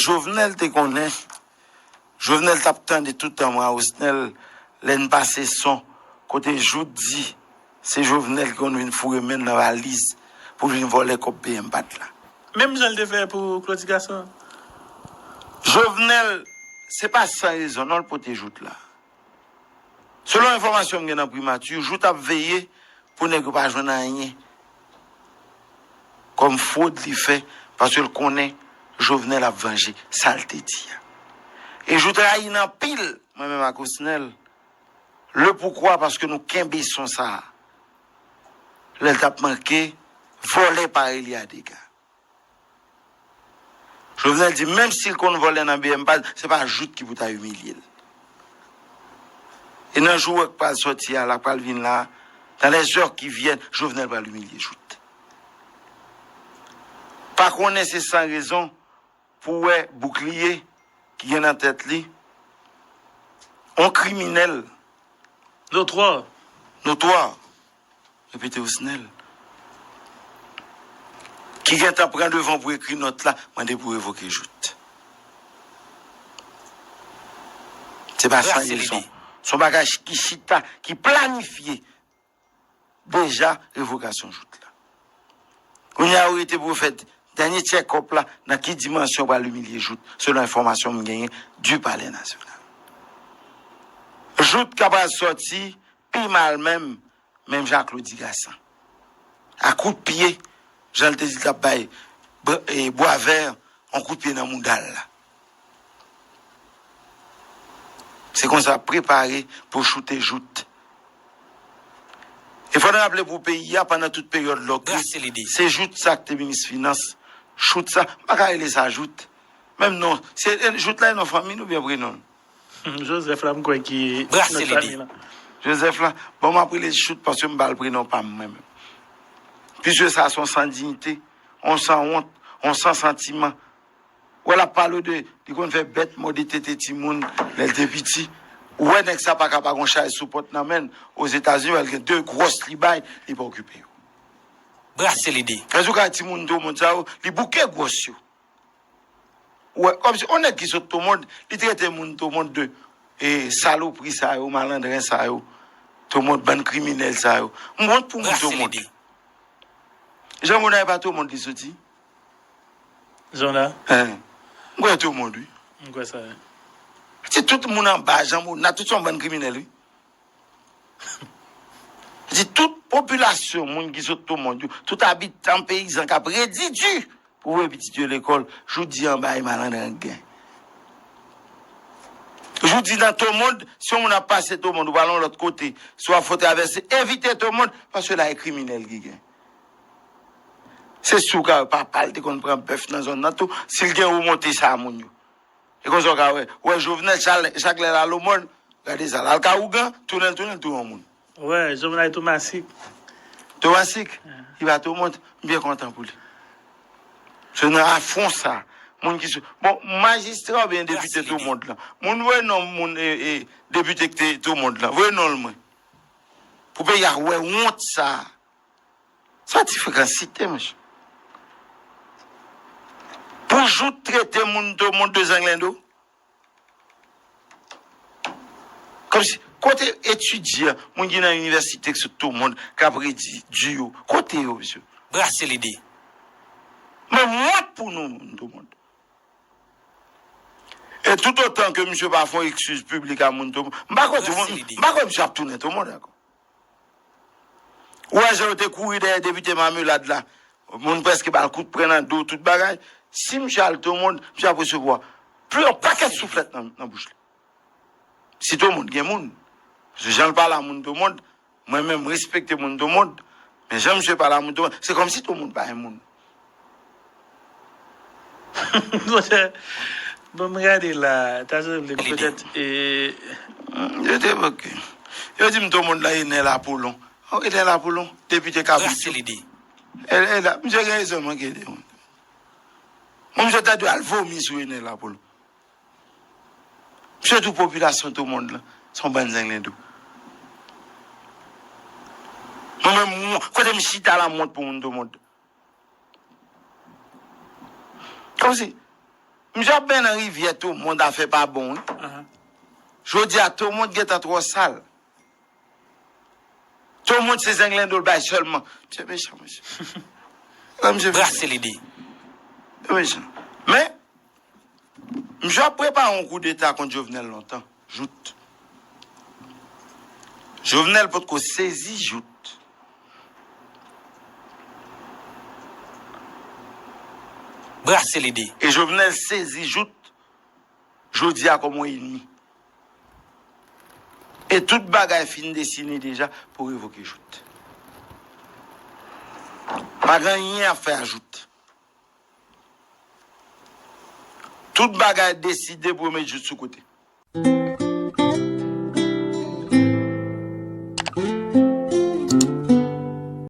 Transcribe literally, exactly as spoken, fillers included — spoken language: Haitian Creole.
Jovenel te konnen, Jovenel t ap tande toutan mwen a Osnel lè n pase son kote Jout di se Jovenel ki konn vin foure men l nan valiz pou vin vòlè kòb P M pat la. Menm jan l te fè pou Claudy Gason. Jovenel, se pa san rezon non l pote Jout la. Selon enfòmasyon m gen nan primati, Jout ap veye pou nèg yo pa jwenn anyen kòm fwod li fè, paske l konnen Jovenel ap vanje sa l te di a. E Jout rayi n anpil, mwen menm ak Osnel, le poukwa, paske nou kenbe son sa a. Lè l t ap manke vòlè parèy li a dega. Jovenel di, menm si l konn vòlè nan B M pat, se pa Jout ki pou ta imilye l. E nan jou k pral sòti a, la k pral vin la, dans les heures qui viennent, Jovenel pral imilye Jout. Pa konnen se san rezon pou wè boukliye ki gen nan tèt li, on kriminèl notwa, notwa, repete Osnel, ki gentan pran devan pou ekri nòt la, mande pou revoke Jout. Se pa san rezon. Se yon bagay ki chita, ki planifye deja revokasyon Jout la. Kounye a, yo rete pou yo fè dènye tchèkòp la, nan ki dimansyon yo pral imilye Jout, selon enfòmasyon m genyen du Palais National. Jout ka pral sòti pi mal menm, menm jan ak Claudy Gassant. A kout pye, jan l te di l t ap bay Bwa-, e, Bwavè yon kout pye nan mouda l la. Se konsa, prepare pou choute Jout. E fò n raple pou peyi a, pandan tout peryòd lòk li, se Jout sa k te minis finans. Jout sa, m pa ka rele sa Jout. Menm non, se, e, Jout la e non fanmi nou byen prenon l. Joseph la, m kwè ki nan fanmi lan. Joseph la, bon, m ap rele Jout paske m ba l prenon pa m, mwen menm. Piske sa se yon san diyite, yon san wont, yon san santiman. Wè, l ap pale w de, li konn fè bèt mòde tete timoun lè l te piti. Ou wè nèg sa pa ka pa gon chay sou pòt nan men l, Ozetazini, wè l gen de gwòs li bay, li pa okipe yo. Brase lide. Antouka, timoun Tomond sa yo, li bouke gwòs yo. Ou wè, kòmsi, on nèg ki sot Tomond, li trete moun Tomond de, e, salopri sa yo, malandren sa yo, Tomond, bann kriminèl sa yo. M wont pou moun Tomond. Brase lide. Jan Monay pa Tomond li soti. Zona. Hein. M kwè Tomond, wi. M kwè sa, wi. Ti tout moun anba Jan Monay, tout se yon bann kriminèl, wi. Di tout popilasyon, moun ki sot Tomond yo, tout abitan, peyizan k ap redi di pou voye pitit yo lekòl, jodi a anba e malandren k gen. Jodi nan Tomond, si yon moun ap pase Tomond, ou pral yon lòt kote, si w ap fè travèse, evite Tomond, paske la e kriminèl ki gen. Se si w ka wè papa l te konn pran bèf nan zòn nan tou, si l gen remonte sa moun yo. E konsa w ka wè, wè Jovenel, chak, chak lè l al Omòn, gade sa, l al ka ougan, tounen l, tounen l tou yon moun. Wè, Jovenel tou masik. Tou masik? Li pa tou mont, m byen kontan pou li. Se nan afwon sa, moun ki sou, bon, majistra oubyen depite tou mond lan. Moun voye non moun, e, e, depite ki te tou mond lan. Voye non l mwen. Pou peyi a wè wont sa. Sa ti frekansite, monchè. Pou Jout trete moun Tomond de zanglendo. Kòmsi, kote etidyan, moun ki nan inivèsite ki sot Tomond, k ap redi di yo, kote yo, mesye? Brase lide. Men wont pou nou, moun Tomond. E tout otan ke misye pa fè yon eskiz piblik a moun Tomond, m pa kwè Tomond, m pa kwè misye ap tounen Tomond ankò. Ou wè jan yo te kouri dèyè depite Mamelad la. Moun prèske ba l kout pwen nan do, tout bagay. Si misye al Tomond, misye ap resevwa pli yon pakèt souflèt nan, nan bouch li. Si Tomond gen moun, se jan l pale a moun Tomond, mwen menm m respekte moun Tomond, men jan misye pale a moun Tomond, se kòmsi Tomond pa gen moun. Monchè, bon, m gade la, ta sanble petèt, e, hmm, yo te, ok. Yo di m Tomond la e Nèl Apolon. Ok, Nèl Apolon, depite Kabrit yo. E, e la, misye gen rezon, mwen ki ede mwen. Mwen, misye ta dwe al vomi sou Enèl Apolon. Misye tou popilasyon Tomond lan, se yon bann zanglendo. Mwen menm, mwen, kote m chita la, m wont pou moun Tomond. Kòmsi, Misye ap benyen nan rivyè Tomond, afè pa bon, wi. Jodi a, Tomond gentan twò sal. Tomond se zenglendo l bay sèlman. Misye mechan, mesye. Nan misye vin. Brase lide. Misye mechan. Men, misye ap prepare yon koudeta kont Jovenel lontan. Jout. Jovenel potko sezi jout. Brase lide. E Jovenel sezi jout jodi a kòm yon enmi. E tout bagay fin desine deja pou revoke jout. Pa gen anyen ap fè a jout. Tout bagay deside pou yo met jout sou kote.